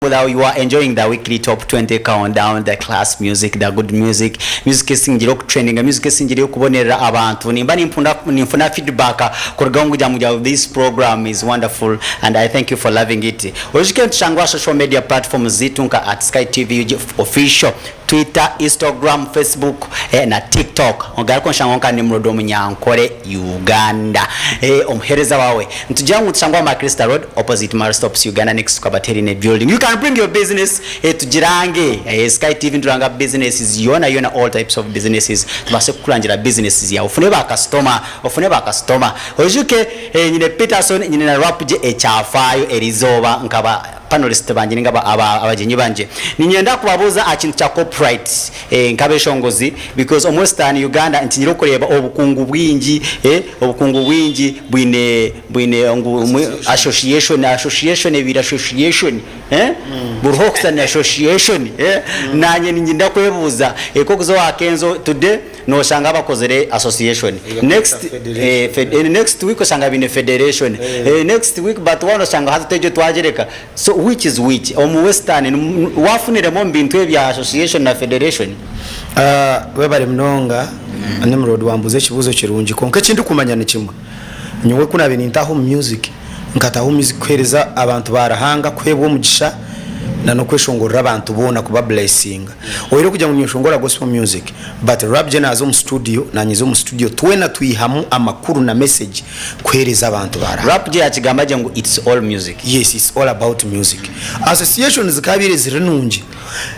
Well, you are enjoying the weekly top 20 countdown, the class music, the good music, music esingire okutrendinga, music esingire okubonerera abantu. Nimba nimpunda ninfuna feedback kuruga omu kugira ngu this program is wonderful and I thank you for loving it. Oijukire nitushangwa aha social media platforms ziitu nka at Sky TV UG official, Twitter, Instagram, Facebook na TikTok. Ogaruke onshangeho nka Nimrod Omunyankore Uganda. Omuhereza wawe. Nitugira ngu nitushangwa aha Macrista Road opposite Marie Stopes Uganda next to Kabaterine building. You can bring your business tugirange. Sky TV nituranga businesses yoona yoona all types of businesses tubaase kukurangira businesses yaawe ofune ba kasitoma ofune ba kasitoma. Oijuke nyine Peterson nyine na Rap-G ekyafaayo erizooba nkaba Panelist bangye ninga abagyenyi bangye, niinyenda kubabuuza aha kintu kya copyright nk'abeshongozi because omu Western Uganda ntinyire okureeba obukungu bwingi, obukungu bwingi bwine bwine ngu association, association ebaire association, buriho okushusha association, naanye niinyenda kwebuuza nk'okuza owa Kenzo today Noshanga bakozire association next next week oshanga baine federation next week but waaba noshanga hati egyo twagireka so which is which omu western wafuniremu omu bintu ebya association na federation? Webare munonga Nimrod wambuuza ekibuuzo kirungi kwonka ekindikumanya ni kimwe nyowe kunabaire nintaaha omu music Nkataho omu kuhereza abantu ba Ruhanga kuhebwa omugisha na nokweshongorera abantu boona kuba blessinga. Oyihireho kugira ngu ninshongora gospel music but Rabjay naza omu studio nanye nza omu studio twena twihamu amakuru na message kuhereza abantu ba Ruhanga. Rabjay akigamba gye ngu it's all music. Yes it's all about music. Association zikabaire ziri nungi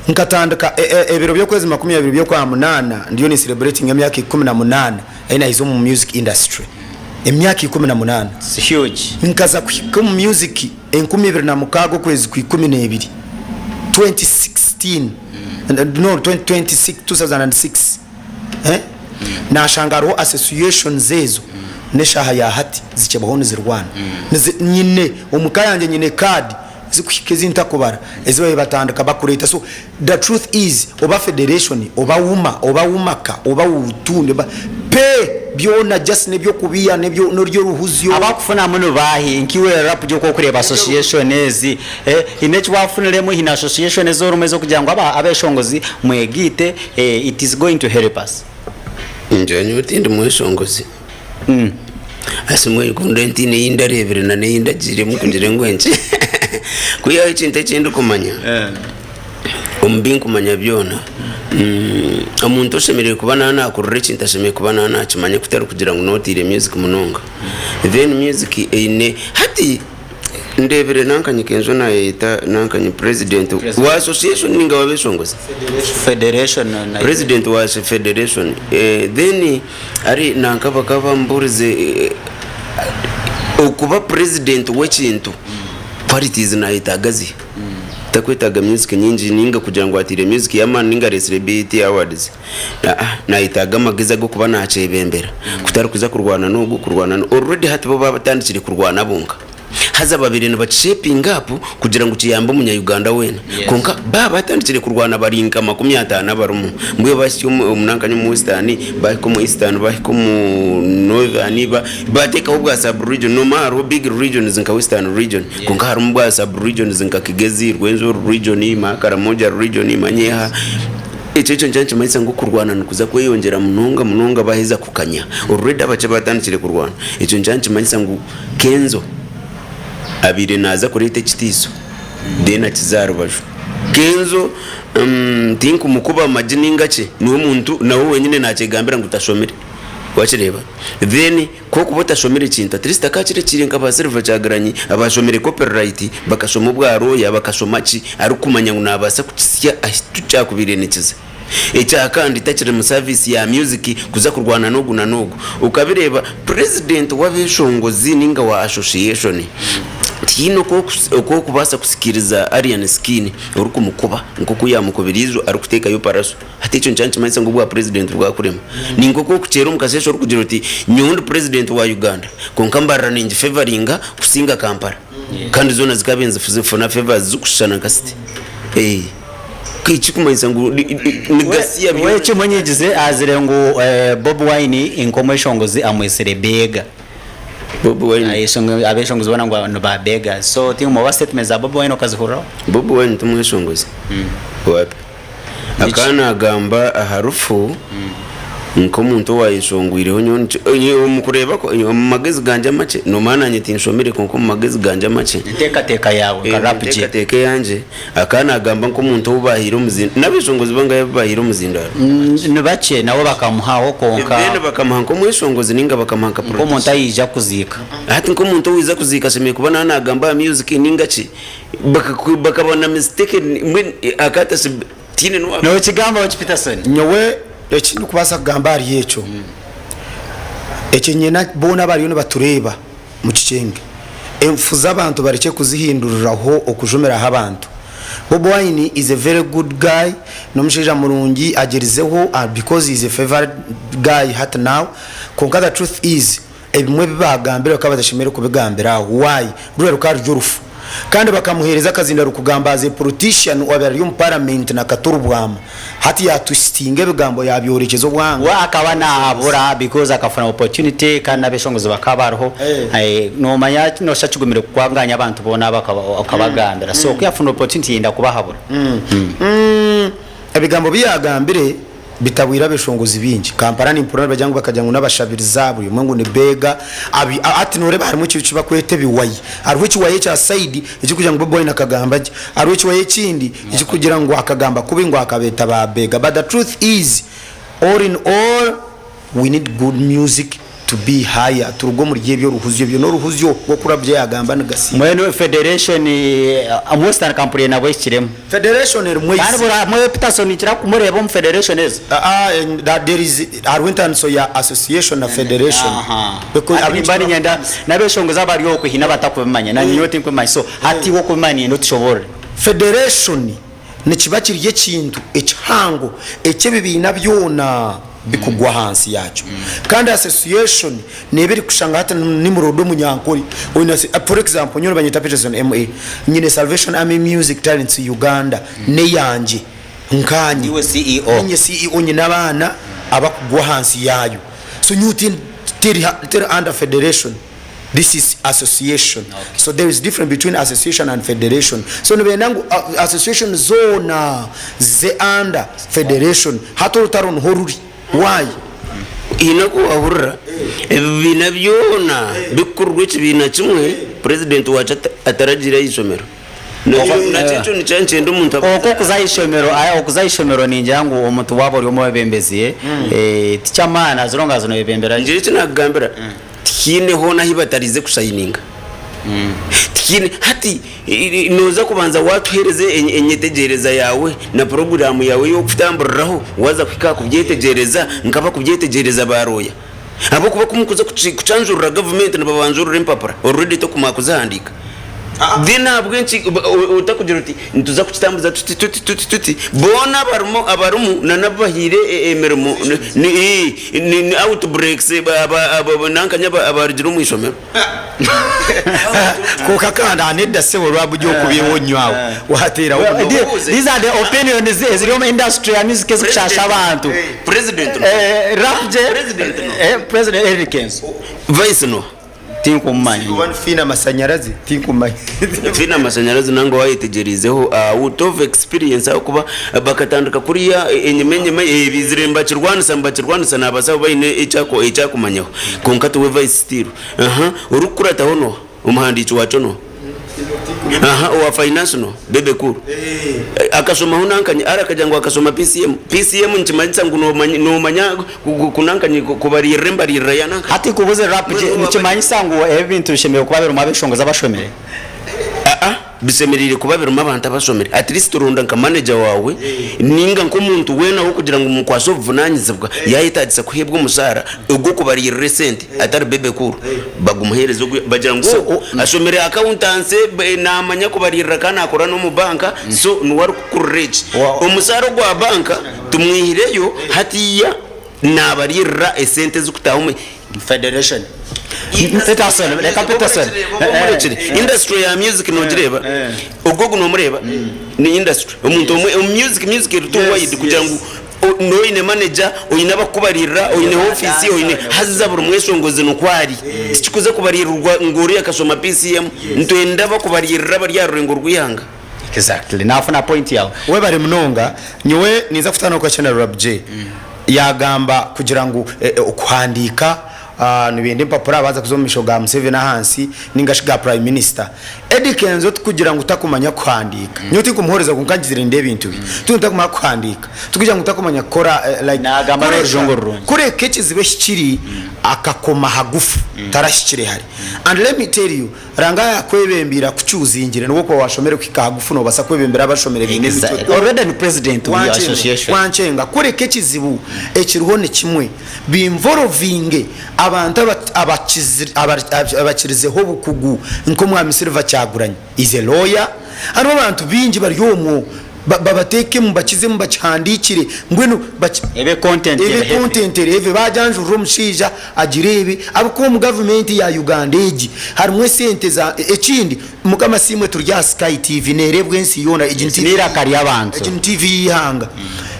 nkatandika ebiro byokwezi 20 byokwamunana ndiyo ni celebratinga emyaka 18 Ahi nahize omu music industry emyaka 18. It's huge. Nkaza kuhika omu music 2006 okwezi kwa 12, 2016 no 2026 2006 eh nashanga hariho associations ezo n'eshaaha ya hati zikyabaho nizirwana. Nizi nyine omu ka yangye nyine card zikuhika ezi ntakubara ezi babaire batandika bakureeta so the truth is oba federation oba uma oba umaka oba utundi oba pe byona just nebyokubiya nebyo noryo oruhuzyo. Abakufunamu ni baahi? Nka iwe Rapd oku orikureeba association ezi eh haine eki wafuniremu? Haine association ezi orimu ez'okugira ngu abeshongozi mwegaite eh it is going to help us? Ngira nyowe tindi mweshongozi. Asi mbwenu ku ndiba ntaine ei ndareebire na n'ei ndagiiremu kugira ngu enki kwihaho ekintu eki ndikumanya, omu bi nkumanya byona, omuntu oshemereire kuba naaba naakurira ekintu ashemereire kuba naaba naakimanya kutari kugira ngu nooteire music munonga. Then music eine hati Ndeebire nankanye Kenzo naayeyeta nankanye president wa association ninga w'abeshongozi? Federation. President wa federation then ari nanka bakaba bamubuurize okuba president w'ekintu qualities nayetaaga ziha? Takwetaaga music nyingi ninga kugira ngu ateire music y'amaani ninga areetsire BET awards. Aa nayetaaga amagezi ag'okuba nakyebembera kutari kuza kurwana n'ogu kurwana n'ogu. Already hati bo baatandikire kurwana bonka. Haza babaire nibaki shapinga up kugira ngu kiyambe omunya Uganda weena. Kwonka baaba batandikire kurwana bari nka 50 abarimu. Mbwenu bahitsya omu nankanye omu western, bahika omu eastern, bahika omu northern, bateekaho obwa sub region. Noomanya hariho big regions nka western region kwonka harimu obwa sub regions nka Kigezi, Rwenzori region, Karamoja region, Manyeha. Ekyo ekyo nikyo nikimanyisa ngu okurwana nikuza kweyongyera munonga munonga baaheza kukanya. Already abakye baatandikire kurwana. Ekyo nikyo nikimanyisa ngu Kenzo abaire naaza kureeta ekitiiso then akize aha rubaju. Kenzo tinkumukuba amagi nainga ki, niwe muntu nawe wenyine naakyegambira ngu tashomire. Wakireeba? Then ku orikuba otashomire kintu at least akaakirekiire nka ba Silver Kyagulanyi abaashomire copyright, bakashoma obwa lawyer, bakashoma ki, arikumanya ngu naabaasa kukitsya ahu kyakubaire nikiza. Ekya kandi takiri mu service ya music kuza kurwana n'ogu na n'ogu. Okabireeba president w'abeshongozi ninga wa association tihaine oku oku orikubaasa kusikiriza Alien Skin orikumukuba nk'oku yaamukubire ijo arikuteekayo Pallaso. Hati ekyo nikyo nikimanyisa ngu obwa president bwakurema. Ni nk'oku orikukyera omu kasheeshe orikugira oti nyowe ndi president wa Uganda kwonka Mbarara ningifevaringa kusinga Kampala. Kandi zoona zikaba nizifuna favors zirikushushana nka city. Ekikumanyisa ngu ni gasiya We byona. kimwe nyigize azire ngu Bobi Wine nk'omweshongozi amwetsire beega. Bobi Wine. Abeshongozi boona ngu ni ba beggars. So tinkumanya oba statement za Bobi Wine okazihuriraho? Bobi Wine timweshongozi. Wapi. Akaba nagamba aha rufu nk'omuntu owayeshongwireho nyowe nikyo nyowe omu kureeba kwa omu magezi gangye amakye nomanya nanye tinshomire kwonka omu magezi gangye amakye Enteekateeka yaawe nka Rap G. enteekateeka eyangye akaba nagamba nk'omuntu ou bahaire omuzindaaro n'abeshongozi bangahi abu bahaire omuzindaaro? Ni bakye nabo bakamuhaho kwonka. Then bakamuha nk'omweshongozi ninga bakamuha nka Nk'omuntu producer? aija kuziika. Hati nk'omuntu owaija kuziika ashemereire kuba naaba nagamba aha music ninga ki? Bakaba na mistaken mbwenu akatasi tihaine nowa. Nokigambaho ki Peterson? Nyowe eki ndikubaasa kugamba ahari ekyo, eki nyine boona abariyo nibatureeba mukikyenge, enfu z'abantu barekye kuzihinduriraho okujumiraho abantu. Bobi Wine is a very good guy, n'omushaija murungi agyerizeho because he is a favourite guy hati now, kwonka the truth is Ebimwe ebi baagambire bakaba batashemereire kubigambira aho. Why? Ruriya rukaba ruri orufu. Kandi bakamuheereza akazindaaro kugamba as a politician owaabaire ari omu parliament na Kato Rubwama. Hati yaatwisitinga ebigambo yaabyorekyeza obwanga. We akaba naahabura because akafuna opportunity kandi n'abeshongozi bakaba bariho. Noomanya noshusha kigumire kukwanganya abantu boona aba okabagambira. So ku yaafuna opportunity yenda kubahabura. Ebigambo bi yaagambire Bitabwire abeshongozi baingi. Kampala nimpurira nibagira ngu bakagira ngu nabashabiriza buri omwe ngu ni bega. Abi hati noreeba harimu ekintu eki bakweta ebiwayi. Hariho ekiwayi ekya sayidi ekirikugira ngu Bobi Wine akagamba gye. Hariho ekiwayi ekindi ekirikugira ngu akagamba kubi ngu akabeeta ba bega. But the truth is all in all we need good music to be higher turuge omuri ebyo oruhuzyo ebyo noruhuzyo rwokurabya yagamba nigasiima. Mbwenu federation Western kampuriire nabwo ehikiremu. Federation erimu Kandi eizibu. buri hamwe Peterson ninkira kumureeba omu federation ezo. There is hariho entaniso ya association na federation. Because Hati nimba niinyenda n'abeshongozi abari okwe haine abatakubimanya na nyowe tinkubimanya so hati iwe okubimanya niinyenda otushoboorore. Federation nikiba kiri ekintu ekihango eky'ebibiina byona bikugwa ahansi yaakyo. Kandi association neeba erikushusha nka hati Nimrod Omunyankore oine for example nyowe nibanyeta Peterson MA nyine Salvation Army Music Talents Uganda n'eyangye nkaanye. Niiwe CEO. Niinye CEO nyine abaana abakugwa ahansi yaayo. So nyowe teri teri under federation. This is association so there is difference between association and federation so nibenda ngu association zoona zize under federation hati orutaro niho ruri why? Haine oku wahurira ebibiina byona bikukurirwa ekibiina kimwe president wakyo ataragiire aha ishomero. Nakyo ekyo nikyo nikyenda omuntu Kwonka okuza aha ishomero, okuza aha ishomero ningira ngu omuntu waaba ori omwebembezi tiky'amaani as long as noyebembera gye. Ngira eki nakugambira. Tihaine hoona ahu batariize kushayininga. Tihaine, hati nooza kubanza waatuheereza enyetegyereza yaawe na puroguraamu yaawe ey'okutamburiraho waaza kuhika aha kubyetegyereza nk'abakubyetegyereza baarooya. Ahabw'okuba ku murikuza kukyanjurira gavumenti nibabanjurira empapura already tokumara kuzihandiika. Then ahabw'enki otakugira oti nituza kukitambuza tuti tuti tuti tuti boona abarimu abarimu na n'abu bahaire emirimo ni ni out breaks nankanya abarugire omu ishomero. Kwonka kandi aha nedda ssebo Rwabugi okubyeho nnyo aho wateeraho munonga. These are the opinions eziri omu industry ya music ezikushasha abantu. President no. Rap gye President no. President Eric Kenzo. Vice no. Tinkumumanya. One Fiina Masanyarazi tinkumanya. Fiina Masanyarazi nangwa wayetegyereizeho out of experience ahakuba bakatandika kuriya enyima enyima baizire nibakirwanisa nibakirwanisa nabaasa kuba baine eki akumanyaho kwonka tiwe vice still orikukurataho noha? Omuhandiiki wakyo noha? Aha owa finance noha? Bebe Cool akashomaho nankanye ara akagira ngu akashoma PCM PCM nikimanyisa ngu nomanya kunankanye kubaririra embaririra ya nankanye. Hati nkubuze Rap G, nikimanyisa ngu ebi ebintu bishemereire kuba birimu abeshongozi abashomire? Aa Bishemereire kuba birimu abantu abashomire. At least ronda nka manager waawe ninga nk'omuntu weena ow'okugira ngu mukwase obuvunanyizibwa yayetagisa kuheebwa omushaara ogw'okubariirira esente atari Bebe Cool bagumuheereze ogu bagira ngu ogu ashomire accountancy namanya kubariirira kandi nakora n'omu banka so niwe arikukurira eki. Omushaara ogwa banka tumwihireyo hatiiya nabariirira esente ezikutaaha omu Federation. Peterson, reka Peterson. Omurekire. Industry ya music nogireeba, ogwo ogu nomureeba ni industry. Omuntu omwe omu music, music eri too wide kugira ngu. Noine manager, oine abakukubariirira, oine ofiisi, oine haza buri mweshongozi nikwo ari. Tikikuza kubariirirwa ngu oriya akashoma PCM, nitwenda abakubariirira abari aha rurengo rw'eihanga. Exactly, nafuna point yawe. Webare munonga, nyowe ninza kutandika kweshena Rab J yagamba kugira ngu okuhandiika nibenda empapura baza kuza omumaisho ga Museveni ahansi ningashi ga prime minister. Eddy Kenzo tikugira ngu takumanya kuhandiika, nyowe tinkumuhoreza kwonka ngizire nindeeba ebintu bye, tikugira ngu takumanya kuhandiika, tikugira ngu takumanya kukora like Nagamba n'orujungu rurungi. Kureka ekizibu ehikiri akakoma hagufu tarahikire hare and let me tell you Ruhanga yakwebembeire akukyuzingire nobu okuba washomere kuhika ahagufu nobasa kwebembera abashomere baine emitwe Exactly. Already ni president of your association. Wankyenga kureka ekizibu ekiriho nikimwe binvorovinge abantu abakirizeho obukugu nkomwami Silver Kyagulanyi is a lawyer hariho abantu bingi bari omwo babatekemu bakizemu bakihandikire mbwenu Ebe content ebe eri heavy. content eri heavy bagyanjurira omushaija agireebe ahabw'okuba omu gavumenti ya Uganda egi harimu esente za ekindi mukama asiimwe turi aha Sky TV neereebwa ensi yoona egi ni TV N'eiraka ry'abantu. egi ni TV y'eihanga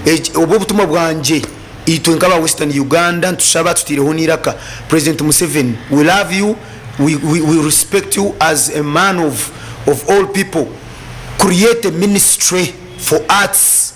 Egi- obu obutumwa bwangye itwe nk'aba Western Uganda nitushaba tutaireho n'eiraka President Museveni we love you we, we, we respect you as a man of, of all people create a ministry for arts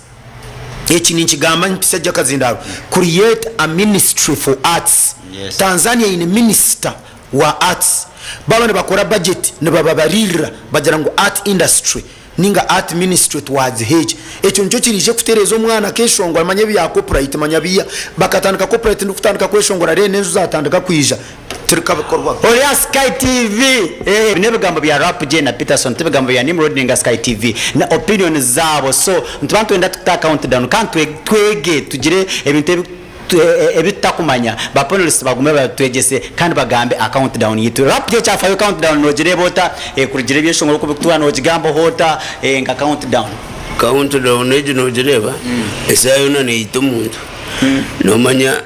Eki ninkigamba mpitsya akazindaaro, create a ministry for arts. Yes. Tanzania eine minister wa arts. Baaba nibakora budget nibababaririra bagira ngu art industry ninga art ministry twagiha eki. Ekyo nikyo kiriije kutereeza omwana akeshongora manya ebya copyright manya biya bakatandika copyright ndikutandika kweshongora then enju zatandika kwija. Tirikabikorwaga. Ori aha Sky TV! Ebi n'ebigambo bya Rap J na Peterson tibigambo bya Nimrod ninga Sky TV. Ni opinions zaabo so nituba nitwenda tuta count down kandi twege tugire ebintu ebi ebi tutakumanya ba panelists bagume batwegyese kandi bagambe aha count down yitu. Rap J kyafayo count down nogireeba ota? Kurugiirira ebyeshongoro oku birikutuura nogigambaho ota nka count down? Count down egi nogireeba esaaha yoona neita omuntu. Noomanya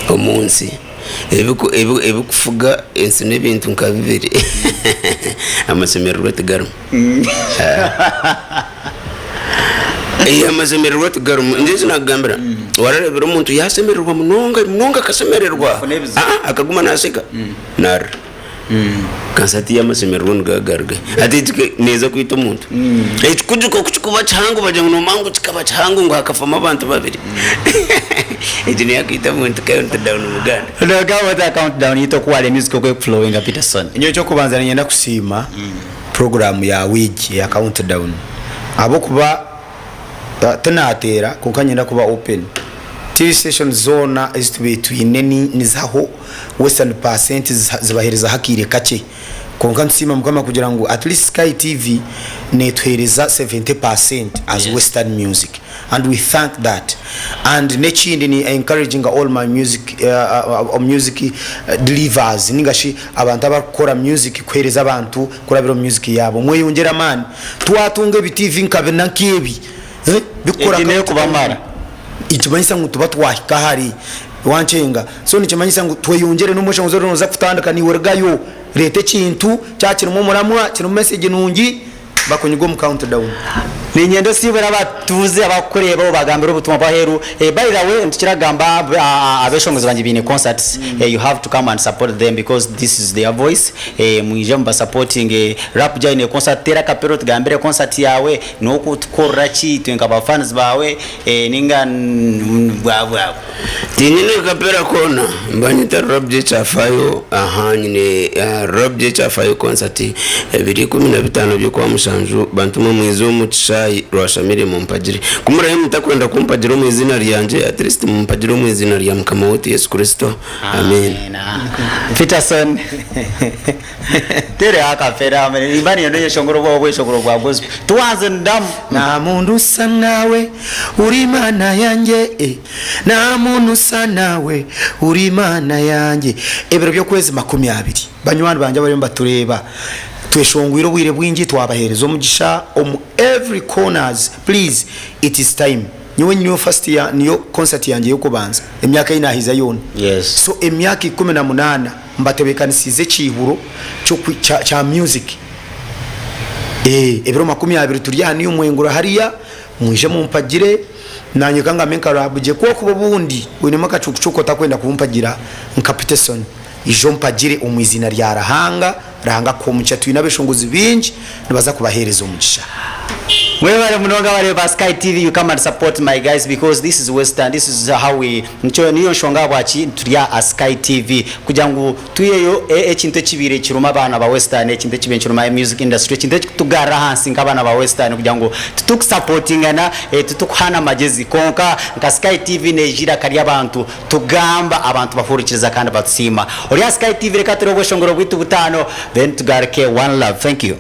omu nsi ebirikufuga ensi n'ebintu nka bibiri, amashemererwa tigarimu. Amashemererwa tigarimu. Nyowe eki naakugambira, warareebire omuntu yaashemererwa munonga munonga akashemererwa, akaguma naasheka, naarira. Kansi hati amashemererwa nigaba garugahi? Hati eki neeza kwita omuntu. Ekikujuko ku kikuba kihango bagira ngu noomanya ngu kikaba kihango ngu hakafamu abantu babiri. Egi niyo yakwita omuntu count down Muganda. Nogamba ota count down yitu oku ware music oku ekuflowinga Peterson? Nyowe ekyokubanza niinyenda kusiima puroguraamu yaawe egi eya count down ahabw'okuba Tinateera kwonka niinyenda kuba open. TV stations zoona ezi tubaire twine nizihaho western percent zibaheerezaho akaire kakye. Kwonka nitusiima Mukama kugira ngu at least Sky TV netuheereza 70% as western music and we thank that. And n'ekindi ni encouraginga all my music music delivers ninga shi abantu abarikukora music kuheereza abantu kurabira omu music yaabo. Mweyongyere amaani. Twatunga ebi TV nka bina nk'ebi bikukora Egi n'ekubamara. Nikimanyisa ngu nituba twahika hare wankyenga. So nikimanyisa ngu tweyongyere n'omweshongozi oriyo nooza kutandika naiwe rugayo reeta ekintu kyaba kirimu omuramwa, kirimu message nungi bakunyige omu count down. Niinyenda osiibure abatuuze abarikukureeba obagambire obutumwa bw'aheeru. By the way nitukira kugamba abeshongozi bangye baine concerts, you have to come and support them because this is their voice. Mwije mubasapotinge. Rap J aine concert, teera akapera otugambire concert yaawe, n'okutukorera ki itwe nka ba fans baawe ninga bwabwabwa. Tinyine kapera koona, nibanyeta Rap J Kyafayo, aha nyine Rap J Kyafayo concert ebiro 15 by'Okwamushanju, bantumwe mwije omu kishaayi Rwashamire mumpagire. Ku muraabe mutakwenda kumpagira omu iziina ryangye, at least mumpagire omu iziina rya Mukama waitu Yesu Kristo. Amen. Peterson tereho akapera nimba niinyenda oyeshongore obweshongoro bwa gospel tiwanze ndamu. Nta muntu usa nawe uri Imana yanjye eh. Nta muntu usa nawe uri Imana yanjye. Ebiro by'okwezi 20 banywani bangye abariyo nibatureeba tweshongwire obwire bwingi twabaheereza omugisha omu every corners please it is time Nyowe niyo first ya niyo concert yangye y'okubanza emyaka ei naahiza yoona. Yes. So emyaka 18 mbatebeekanisiize ekiihuro ky'okwi kya kya music. Eeh ebiro 20 turi aha New Mwengura hariya mwije mumpagire. Nanye kangambe nka Rwabugye ku okuba obundi oinemu akacuukucuuku otakwenda kumpagira nka Peterson, ija ompagire omu iziina rya Ruhanga, Ruhanga akuhe omugisha. Twine abeshongozi baingi nibaza kubaheereza omugisha. Mwebare munonga abareebi ba Sky TV you come and support my guys because this is western this is how we nikyo niyo nshonga ahabwaki turi aha Sky TV kugira ngu twiheyo ekintu ekibaire kiruma abaana ba western ekintu ekibaire nikiruma music industry ekintu ekikutugarra ahansi nk'abaana ba western kugira ngu titukusapotingana titukuhaana amagezi kwonka nka Sky TV neija eiraka ry'abantu tugamba abantu bahurikiriza kandi batusiima. Ori aha Sky TV reka tureebe obweshongoro bwaitu butaano then tugaruke one love thank you.